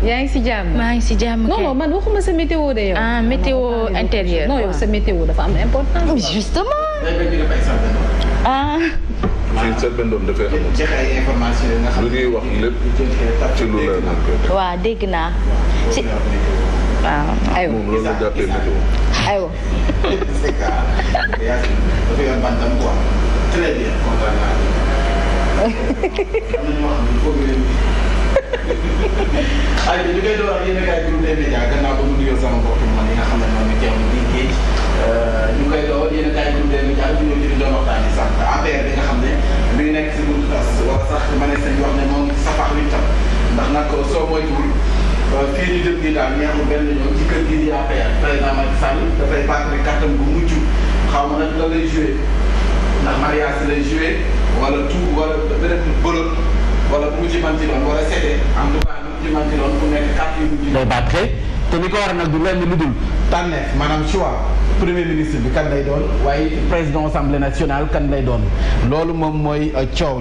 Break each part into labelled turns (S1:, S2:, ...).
S1: yaa ngi si jàmm.
S2: maa ngi si jàmm
S1: non non man waxuma sa météo de yow.
S2: ah météo intérieur.
S1: non yow sa météo dafa am importance.
S2: justement. ah.
S3: fii Selbé Ndom dafay amul lu ñuy wax lépp ci lu leer nañ koy def.
S2: waaw dégg naa si. waaw aywa
S3: moom loolu la jàppee météo.
S2: aywa.
S4: aywa ñu koy door ak yéen a kaay groupe des médias gannaaw ba mu nuyoo sama mbokk man yi nga xam ne moom mi teew di géej ñu koy door yéen a kaay groupe des médias ñu ñëw ci li doon waxtaan yi sax APR bi nga xam ne mi ngi nekk si buntu tas wala sax ma ne sañ wax ne moo ngi safax wi tam ndax nag soo moytuwul fii ñu jëm nii daal ñeexul benn ñoom ci kër gi di APR président Macky Sall dafay battre kàttan bu mujj xaw ma nag la lay joué ndax mariage lay joué wala tout wala beneen bolot wala bu mu ci mën ci doon wala seede en tout cas bu mu ci mën ci doon ku nekk kàtt yu mujj lay battre te li ko war nag du lenn lu dul tànneef maanaam choix premier ministre bi kan lay doon waaye président assemblée nationale kan lay doon loolu moom mooy coow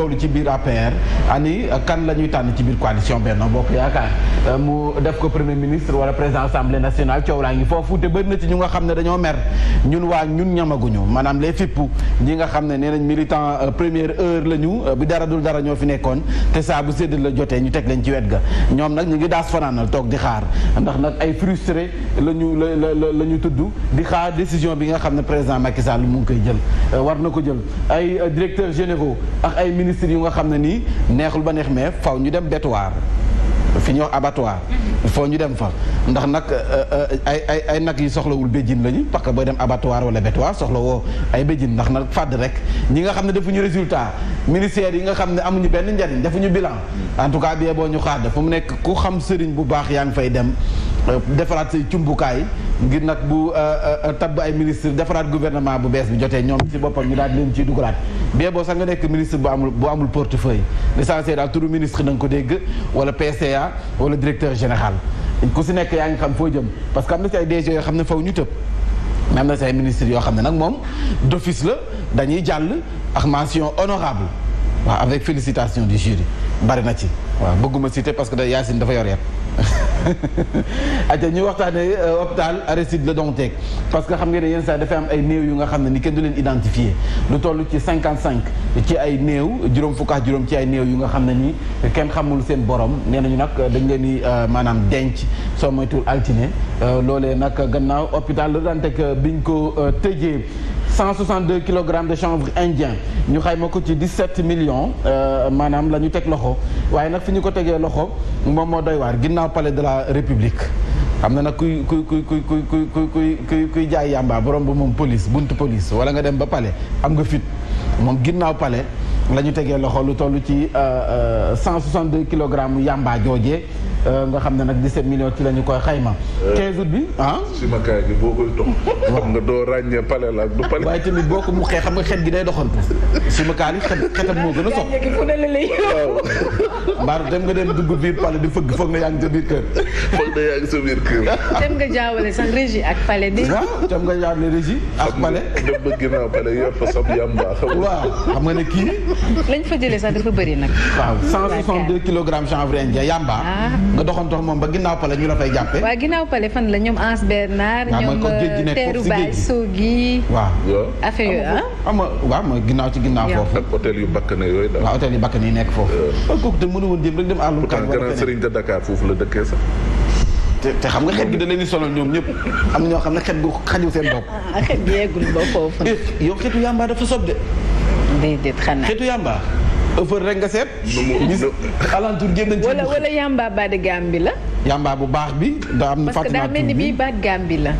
S4: li ci biir APR ani kan la ñuy tànn ci biir coalition Benno Bokk Yaakaar mu def ko premier ministre wala président assemblée nationale coow laa ngi foofu te bëri na ci ñu nga xam ne dañoo mer ñun ñamaguñu maanaam les fippu ñi nga xam ne nee nañ militant première heure la ñu bi dara dul dara ñoo fi nekkoon te saa bu séddal la jotee ñu teg leen ci wet ga ñoom nag ñu ngi daas fanaanal toog di xaar ndax nag ay frustré la ñu tudd di xaar décision bi nga xam ne président Macky Sall mu ngi koy jël war na ko jël ay directeurs généraux ak ay ministres yu nga xam ne nii neexul ba neex mais faw ñu dem bétuwaar fi ñuy wax abattoir il faut ñu dem fa ndax nag ay nag yi soxlawul béjjin lañu parce que booy dem abattoir wala bétuwaar soxla woo ay béjjin ndax nag fàdd rek ñi nga xam ne defuñu résultat ministères yi nga xam ne amuñu benn njariñ defuñu bilan en tout cas bie boo ñu xaar dafa mu nekk ku xam sëriñ bu baax yaa ngi fay dem defaraat say cumbukaay ngir nag bu tabb ay ministre defaraat gouvernement bu bees bi jotee ñoom ci boppam ñu daal di leen ciy dugalaat bie boo sax nga nekk ministre bu amul portefeuille l'essentiel daal turu ministre na nga ko dégg wala PCA wala directeur général ku si nekk yaa ngi xam foo jëm parce que am na si ay DG yoo xam ne faw ñu tëb mais am na si ay ministres yoo xam ne nag moom d'office la dañuy jàll ak mention honorable waaw avec félicitation du jury bari na ci waaw bëgguma citer parce que da Yacine dafa yor yet aja ñu waxtaanee hôpital Aristide Le Dantec parce que xam nga ne yenn saa dafa am ay néew yu nga xam ne ni kenn du leen identifier lu toll ci 55 ci ay néew juróom fukk ak juróom ci ay néew yu nga xam ne ni kenn xamul seen borom nee nañu nag dañ leen di maanaam denc soo moytuwul altine loolee nag gannaaw hôpital Le Dantec biñ ko tëjee 162 kilogrammes de chanvre indien ñu xayma ko ci 17 millions maanaam la ñu teg loxo waaye nag fi ñu ko tegee loxo moom moo doy waar ginnaaw palais de la république xam na nag kuy jaay yàmba borom ba moom police buntu police wala nga dem ba palais am nga fit moom ginnaaw palais la ñu tegee loxo lu toll ci 162 kilogrammes yàmba joojee nga xam ne nag 17 millions ci la ñu koy xayma. 15 août bi ah.
S3: simakaay gi boo koy tox wax nga doo ràññee palais la ak du palais.
S4: waaye tamit boo ko mu xee xam nga xet gi day doxantu simakaay yi xetam moo gën a sox. mbaar dem nga dem dugg biir palais di fëgg foog na yaa ngi sa biir kër.
S3: foog na yaa ngi sa biir kër.
S1: dem nga jaawale sax régie ak palais de.
S4: waaw dem nga jaawale régie ak palais.
S3: dem ba ginnaaw palais yor fa sab yàmba xam nga.
S4: waaw xam nga ne kii.
S1: lañ fa jëlee sax dafa bëri nag.
S4: waaw 162 kilogrammes chanvre indien yàmba. nga doxantox moom ba ginnaaw pale ñu la fay jàppe
S1: waaw ginnaaw pale fan la ñoom Anse Bernard ñoom teeru baay Sogui
S4: waaw
S1: affaire yooyu
S4: xam nga waaw mooy ginnaaw ci ginnaaw foofu
S3: ak hôtel yu bakkane yooyu daal
S4: waaw hôtel yu bakkane yi nekk foofu kooku te mënu woon jëm rek dem àllum kan
S3: grand Serigne de Dakar foofu la dëkkee sax
S4: te xam nga xet gi da leen di sonal ñoom ñëpp am na ñoo xam ne xet gu xajul seen bopp
S1: xet gi yeggul ba foofu
S4: yow xetu yàmbaa dafa sob de
S1: déedéet xanaa
S4: xetu yàmbaa ëffër rek nga seet. alentour génn nañ ci.
S1: wala yamba baat Gàmbi la.
S4: yamba bu baax bi da am.
S1: parce que daa mel ni bii baat Gàmbi la.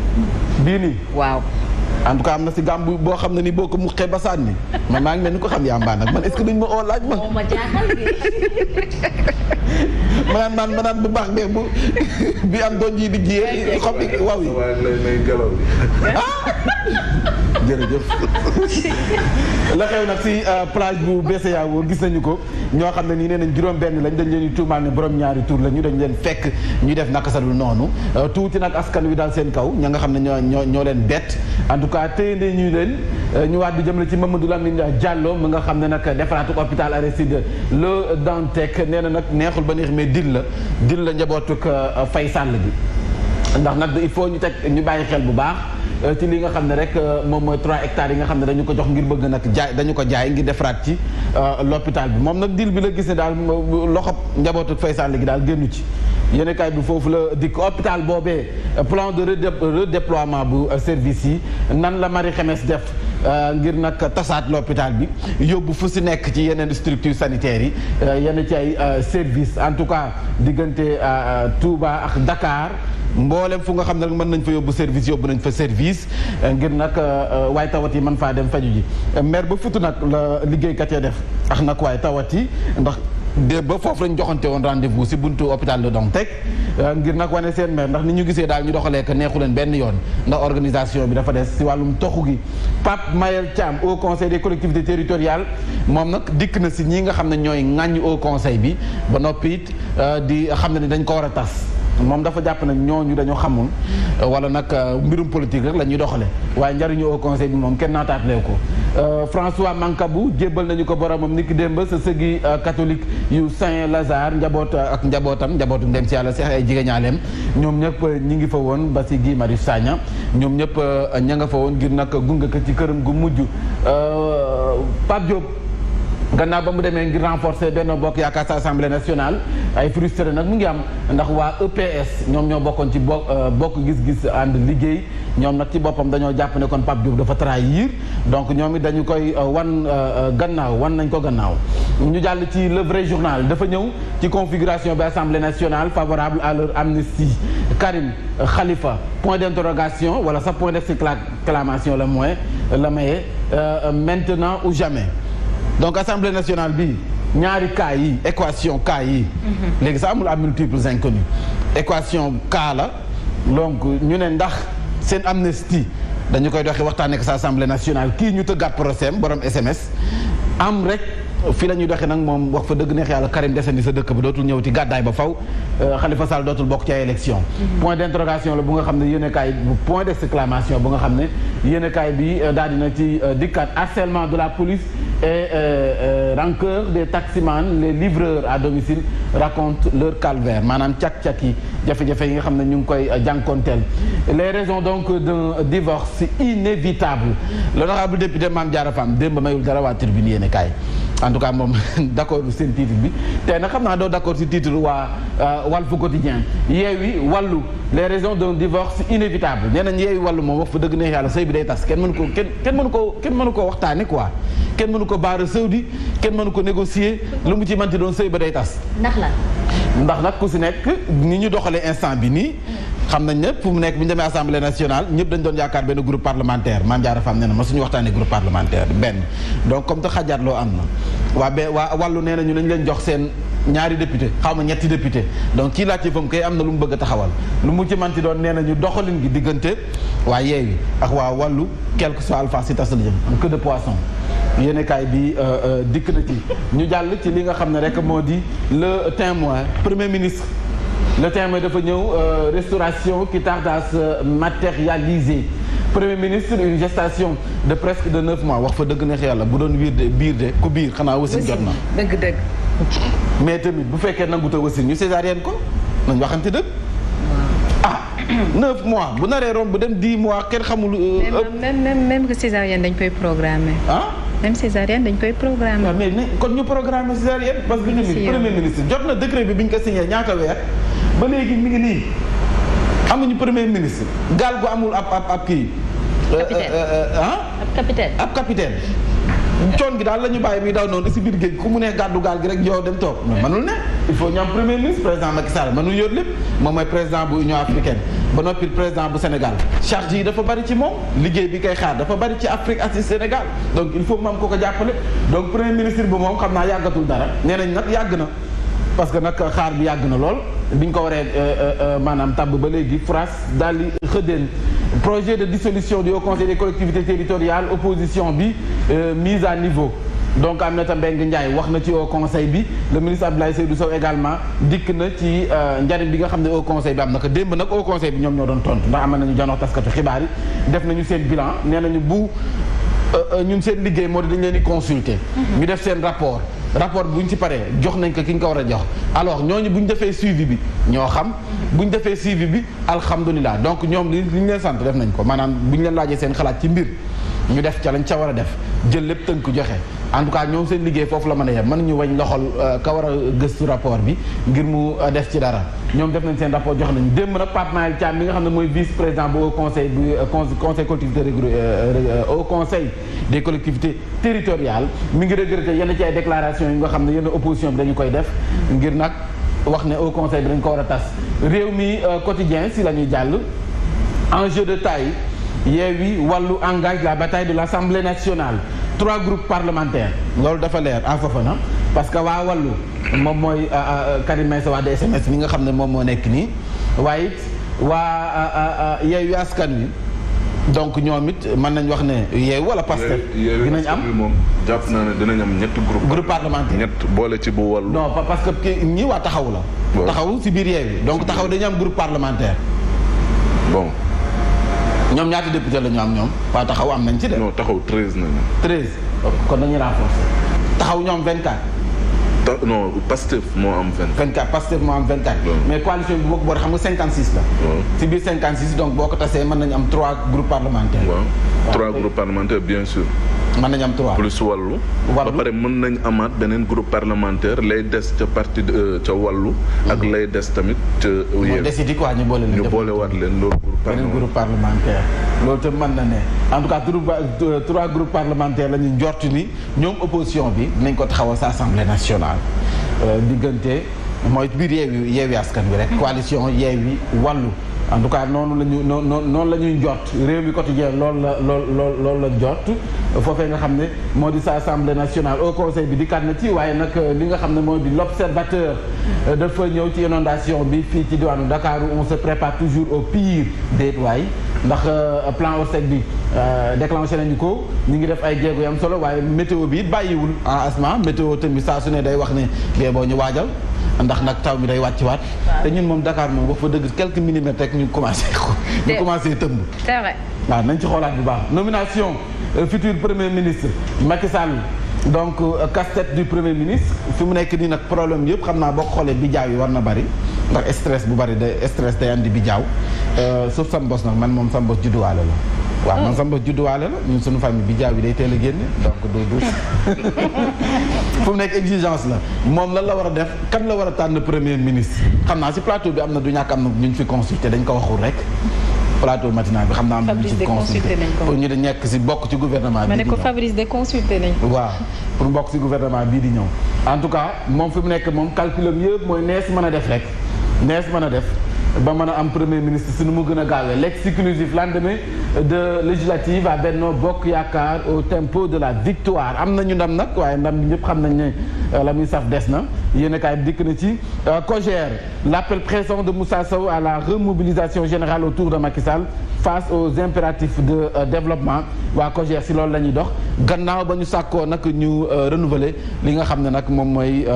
S4: bii nii.
S1: waaw.
S4: en tout cas am na si gàmb boo xam ne ni boo ko muqee ba sànni man maa ngi mel ni ko xam yamba nag man est-ce que duñ ma oo laaj man.
S2: ma jaaxal
S4: ma naan bu baax bee bu bi am doon ji di jiyee xob bi waaw yi. jërëjëf la xew nag si plage bu BCEAO gis nañu ko ñoo xam ne nii nee nañ juróom-benn lañ dañ leen di tuumaal ne borom ñaari tur la ñu dañ leen fekk ñu def naka sa dul noonu tuuti nag askan wi daal seen kaw ña nga xam ne ñoo leen bett en tout cas téye ñu leen ñu waat bi jëmale ci Mamadou Lamine Diallo mu nga xam ne nag defaraatu hôpital Aristide Le Dantec nee na nag neexul ba neex mais dil la njabootuk Faye Sall bi ndax nag il faut ñu bàyyi xel bu baax ci li nga xam ne rek moom mooy 3 hectares yi nga xam ne dañu ko jox ngir bëgg nag dañu ko jaay ngir defaraat ci l'hôpital bi moom nag dil bi la gis ne daal loxob njabootu Faye Sall gi daal génnu ci yéenekaay bi foofu la dikk hôpital boobee plan de redéploiement bu service yi nan la Marie Khemesse def ngir nag tasaat l'hôpital bi yóbbu fu si nekk ci yeneen structures sanitaires yi yenn ci ay service en tout cas diggante Touba ak Dakar mboolem fu nga xam ne rek mën nañ fa yóbbu service ngir nag waaye tawat yi mën faa dem faju ji maire ba futu nag la liggéeykat ya def ak nag waaye tawat yi ndax ba foofu lañ joxante woon rendez-vous si buntu hôpital Le Dantec ngir nag wane seen maire ndax ni ñu gisee daal ñu doxalee que neexu leen benn yoon ndax organisation bi dafa des si wàllum toxu gi Pape Mayel Thiam au conseil des collectivités territoriales moom nag dikk na si ñi nga xam ne ñooy ŋàññ au conseil bi ba noppi it di xam ne ni dañ ko war a tas moom dafa jàpp nag ñooñu dañoo xamul wala nag mbirum politique rek la ñuy doxale waaye njariñu au conseil bi moom kenn naataatlee ko François Mancabou jébbal nañu ko boromam niki démb sa sëgi catholique yu Saint-Lazare njabootu ndem si yàlla seex ay jigéñaaleem ñoom ñëpp ñi ngi fa woon ba si Guy Marius Sagna ñoom ñëpp ña nga fa woon ngir nag gunge ko ci këram gu mujj Pape Diop gannaaw ba mu demee ngir renforcer Benno Bokk Yaakaar sa assemblée nationale ay frustré nag mu ngi am ndax waa EPS ñoom ñoo bokkoon ci bokk gis-gis ànd liggéey ñoom nag ci boppam dañoo jàpp ne kon Pape Diop dafa trahir donc ñoom it dañu koy wan nañ ko gannaaw ñu jàll ci le vrai journal dafa ñëw ci configuration bi assemblée nationale favorable à leur amnistie Karim Khalifa point d'interrogation wala sa point d'exclamation la maye maintenant ou jamais. Donc assemblée nationale bi ñaari cas yi équation cas yi léegi sax amul à multiples inconnus équation cas la donc ñu ne ndax seen amnistie dañu koy doxee waxtaan ak sa assemblée nationale kii ñu tëggaat procès borom SMS am rek fii la ñuy doxee nag moom wax fa dëgg neex yàlla Karim desandi sa dëkk ba dootul ñëw ci gàddaay ba faw Khalifa Sall dootul bokk ci ay élection point d'interrogation la bu nga xam ne yéenekaay point d'exclamation bu nga xam ne yéenekaay bi daal dina ci dikkaat harcèlement de la police et rancœur des taximans les livreurs à domicile racontent leur calvaire maanaam cak-cak yi jafe-jafe yi nga xam ne ñu ngi koy jànkonteel les raisons donc d'un divorce inévitable l'honorable député Mame Diarra Fam démb mayul dara waa tribune yéenekaay en tout cas moom d'accord seen titre bi tey nag xam naa doo d'accord si titre waa Walf Quotidien Yewwi Wallu les raisons d'un divorce inévitable nee nañ Yewwi Wallu moom wax fa dëgg neex yàlla sëy bi day tas kenn mënu ko waxtaane quoi kenn mënu ko baara sëwdi kenn mënu ko négocier lu mu ci manti doon sëy ba day tas ndax nag ku si nekk ni ñu doxalee instant bi nii xam nañ ne fu mu nekk bu ñu demee assemblée nationale ñëpp dañ doon yaakaar benn groupe parlementaire Mame Diarra Fam nee na ma suñu waxtaanee groupe parlementaire benn donc comme te xajaatloo am na waa wàllu nee na ñu nañ leen jox seen ñaari député xaw ma ñetti député donc kii laajte fa mu koy am na lu mu bëgg a taxawal lu mu ci manti doon nee na ñu doxalin gi diggante waa Yewwi ak waa wàllu quel que soit alpha si tas la jëm am queue de poisson yéenekaay bi dikk na ci ñu jàll ci li nga xam ne rek moo di le témoin premier ministre le témoin dafa ñëw restauration qui tarde à se matérialiser premier ministre une gestation de presque de 9 mois wax fa dëgg neex yàlla bu doon biir de ku biir xanaa wasin jot na
S1: dëgg
S4: mais tamit bu fekkee nangu ta wasin ñu césarienne ko nañ waxante dëgg 9 mois bu naree romb bu dem 10 mois kenn xamul
S1: même que césarienne dañ koy programmer même césarienne dañ koy programmer
S4: mais kon ñu programmer césarienne parce que ñu premier ministre jot na décret bi ñu ko signé ñaata weer ba léegi mi ngi nii amuñu premier ministre gaal gu amul ab kii ab capitaine coon gi daal la ñu bàyyi muy daw noonu si biir géej ku mu ne gàddu gaal gi rek yow dem toog mais mënul ne il faut ñu am premier ministre président Macky Sall mënul yor lépp moom mooy président bu Union africaine ba noppi président bu Sénégal charge yi dafa bari ci moom liggéey bi koy xaar dafa bari ci Afrique ak ci Sénégal donc il faut mu am ko jàppale donc premier ministre bi moom xam naa yàggatul dara nee nañ nag yàgg na parce que nag xaar bi yàgg na lool biñ ko waree maanaam tàbb ba léegi France daal di xëddeen projet de dissolution du Haut Conseil des collectivités territoriales opposition bi mise à niveau. donc Aminata Mbengue Ndiaye wax na ci Haut Conseil bi le ministre Abdoulaye Seydou Sow également dikk na ci njariñ bi nga xam ne Haut Conseil bi am na ko démb nag Haut Conseil bi ñoom ñoo doon tontu ndax amal nañu janox taskatu xibaar yi def nañu seen bilan nee nañu bu ñun seen liggéey moo di dañ leen di consulter. ñu def seen rapport bu ñu ci paree jox nañ ko ki ñu ko war a jox alors ñooñu bu ñu defee suivi bi ñoo xam bu ñu defee suivi bi alhamdulilah donc ñoom li ñu leen sant def nañ ko maanaam bu ñu leen laajee seen xalaat ci mbir ñu def ca lañ ca war a def jël lépp tënk joxe en tout cas ñoom seen liggéey foofu la mën a yem mën ñu wañ loxol ka war a gëstu rapport bi ngir mu def ci dara ñoom def nañ seen rapport jox nañu démb nag Pape Maël Thiam mi nga xam ne mooy vice président bu conseil bu conseil collectivité au conseil des collectivités territoriales mi ngi regretté yenn ci ay déclaration yi nga xam ne yenn opposition bi dañu koy def ngir nag wax ne au conseil bi dañ ko war a tas réew mi quotidien si la ñuy jàll enjeu de taille Yewwi Wallu engage la bataille de l'Assemblée nationale 3 groupes parlementaires loolu dafa leer en Fofana parce que waa Wallu moom mooy Karim Meïssa Wade SMS mi nga xam ne moom moo nekk nii waaye it waa Yewwi Askan Wi donc ñoom it mën nañ wax ne Yewwi wala Pastef dinañ am
S3: moom jàpp naa ne dinañ am ñetti groupe
S4: parlementaire
S3: ñett boole ci bu Wallu
S4: non parce que ñi waa taxaw la taxaw si biir Yewwi donc taxaw dañu am groupe parlementaire
S3: bon
S4: ñoom ñaata député la ñu am ñoom waa taxaw am nañ ci de.
S3: non taxaw 13 nañu.
S4: 13 kon dañuy renforcer. taxaw ñoom 24.
S3: non Pastef moo am
S4: 24 Pastef moo am 24. mais coalition bi boo ko boole xam nga 56 la. ci biir 56 donc boo ko tasee mën nañu am 3 groupes parlementaires.
S3: waaw 3 groupes parlementaires bien sûr.
S4: mën nañu am 3
S3: plus Wallu. ba pare mën nañ amaat beneen groupe parlementaire lay des ca parti ca Wallu. ak lay des tamit ca.
S4: moo décidé quoi ñu boole leen.
S3: ñu boolewaat leen loolu.
S4: beneen groupe parlementaire loolu te mën na ne en tout cas 3 groupes parlementaires la ñu njort ni ñoom opposition bi nañ ko taxawal sa assemblée nationale diggante mooy biir Yewwi Askan Wi rek coalition Yewwi Wallu en tout cas noonu la ñu noonu la ñuy jot réew mi quotidien loolu la jot foofee nga xam ne moo di sa assemblée nationale au conseil bi dikkaat na ci waaye nag li nga xam ne moo di l'observateur dafa ñëw ci inondation bi fii ci diwaanu Dakar où on se prépare toujours au pire déet waay ndax plan Orsec bi déclenché nañu ko ñu ngi def ay jéego yam solo waaye météo bi it bàyyiwul en asma météo tamit saa su ne day wax ne bee boo ñu waajal ndax nag taw mi day wàcciwaat te ñun moom Dakar moom wax fa dëgg quelques millimètres rek ñu commencé tëmb.
S1: C'est vrai.
S4: waaw nañ ci xoolaat bu baax nomination futur premier ministre Macky Sall donc casse-tête du premier ministre fi mu nekk nii nag problème yëpp xam naa boo ko xoolee bijaaw yi war na bari ndax stress bu bari stress day andi bijaaw sauf sam bos nag man moom sam bos judduwaale la. waaw man sama bos judduwaale la ñun suñu famille bijaaw yi day teel a génne donc du fu mu nekk exigence la moom lan la war a def kan la war a tànn premier ministre xam naa si plateau bi am na du ñàkk am na ñu fi consulté dañ ko waxul rek. plateau matinal bi xam naa am na ñu ci consulté pour ñu di nekk si bokk ci gouvernement bi.
S1: ma ne ko Fabrice de consulté nañ ko.
S4: waaw pour bokk si gouvernement bii di ñëw en tout cas moom fi mu nekk moom calculam yëpp mooy nees mën a def rek nees mën a def ba mën a am premier ministre si nu mu gën a gaawee l'exclusif lendemain de législative à Benno Bokk Yaakaar au tempo de la victoire am nañu ndam nag waaye ndam bi ñëpp xam nañ ne la muy saf des na yéen a kaay dikk na ci COJER l'appel pressant de Moussa Sow à la remobilisation générale autour de Macky Sall face aux impératifs de développement waa COJER si loolu la ñuy dox gannaaw ba ñu sàkkoo nag ñu renouveler li nga xam ne nag moom mooy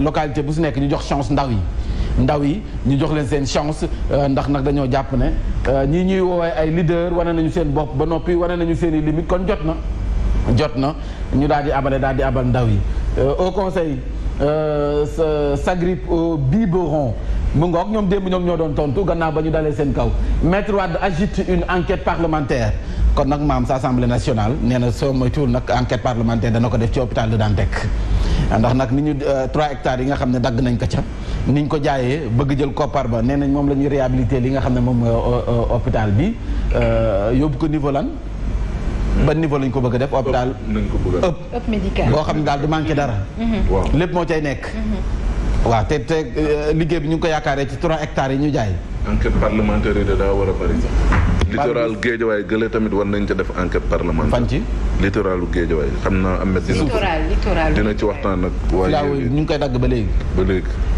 S4: localité bu si nekk ñu jox chance ndaw yi ñu jox leen seen chance ndax nag dañoo jàpp ne ñii ñuy woowee ay leader wane nañu seen bopp ba noppi wane nañu seen i limite kon jot na ñu daal di abal ndaw yi au conseil s'agrippe au biberon mu ngoog ñoom démb ñoom ñoo doon tontu gannaaw ba ñu dalee seen kaw Maître Wade agite une enquête parlementaire kon nag maam sa assemblée nationale nee na soo moytuwul nag enquête parlementaire dana ko def ci hôpital de Dantec ndax nag ni ñu 3 hectares yi nga xam ne dagg nañ ko ca ni ñu ko jaayee bëgg jël koppar ba nee nañ moom la ñuy réhabiliter li nga xam ne moom hôpital bi yóbbu ko niveau lan ban niveau lañ ko bëgg a def hôpital
S1: ëpp médical
S4: boo xam ne daal du manqué dara lépp moo cay nekk waaw te liggéey bi ñu ngi ko yaakaaree ci 3 hectares yi ñu jaay
S3: enquête parlementaire yi da daa war a bari sax littoral Guédiawaye gële tamit war nañ ca def enquête parlementaire
S4: fan ci
S3: littoralu Guédiawaye xam naa Ahmed dina ci waxtaan ak waaye
S4: ñu ngi koy dagg ba léegi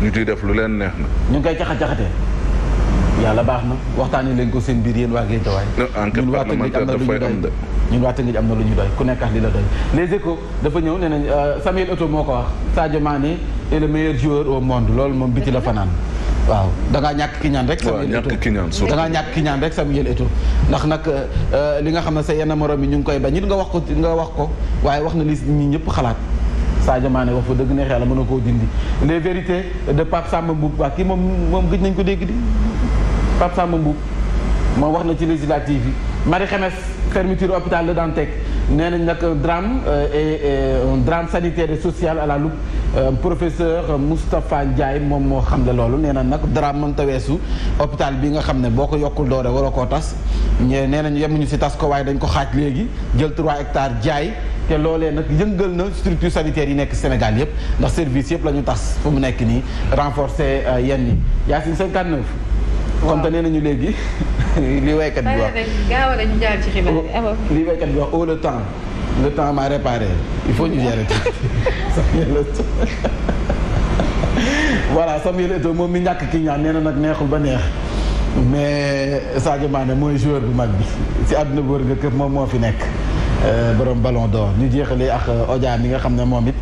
S3: ñu ciy def lu leen neex na
S4: ñu ngi koy caxat-caxatee yàlla baax na waxtaanee leen ko seen biir yéen waa Guédiawaye.
S3: enquête parlementaire dafay am de.
S4: ñun waa Tëngéej am na lu ñu doy ku nekk ak li la doy. Les Échos dafa ñëw nee nañ Samuel Eto'o moo ko wax Sadio Mané est le meilleur joueur au monde loolu moom biti la fanaan. waaw da ngaa ñàkk ki ñaan rek. Samuel Eto'o da ngaa ñàkk ki ñaan rek Samuel Eto'o ndax nag li nga xam ne sa yenn morom yi ñu ngi koy bañ it nga wax ko waaye wax na li ñi ñëpp xalaat. Sadio Mané wax fa dëgg neex yàlla mën na koo dindi les vérités de Pape Samba Mboup waa kii moom gëj nañ ko dégg di Pape Samba Mboup moom wax na ci législative yi Marie Khemesse fermeture hôpital Le Dantec nee nañ nag drame et un drame sanitaire et social à la loupe professeur Moustapha Ndiaye moom moo xam ne loolu nee na nag drame mënta weesu hôpital bi nga xam ne boo ko yokkul doore waroo koo tas nee nañ yemuñu si tas ko waaye dañ ko xaaj léegi jël 3 hectares jaay te loolee nag yëngal na structure sanitaire yi nekk Sénégal yëpp ndax service yëpp la ñu tas fu mu nekk nii renforcer yenn yi Yacine 59. comme te nee nañu léegi li waykat bi wax
S1: gaaw la ñu jaar ci xibaar
S4: li waykat bi wax oh le temps m'a réparé il faut ñu gérer Samuel Eto'o voilà Samuel Eto'o moom mi ñàkk ki ñaan nee na nag neexul ba neex mais Sadio Mané mooy joueur bu mag bi si àdduna bu wër nga kër moom moo fi nekk borom ballon d'or ñu jeexalee ak Odia mi nga xam ne moom it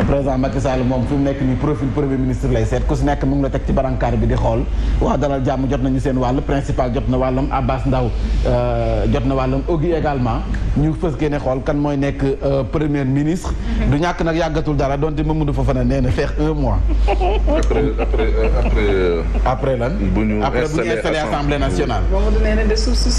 S4: président Macky Sall moom fi mu nekk nii profil premier ministre lay seet ku si nekk mu ngi la teg ci barankaar bi di xool waa dalal jàmm jot nañu seen wàll principal jot na wàllam Abbas Ndao jot na wàllam Ogui également ñu fës génne xool kan mooy nekk premier ministre du ñàkk nag yàggatul dara donte Mamadou Fofana nee na feex 1 mois après lan
S3: bu ñu
S4: installé assemblée nationale
S1: Mamadou nee na de suuf si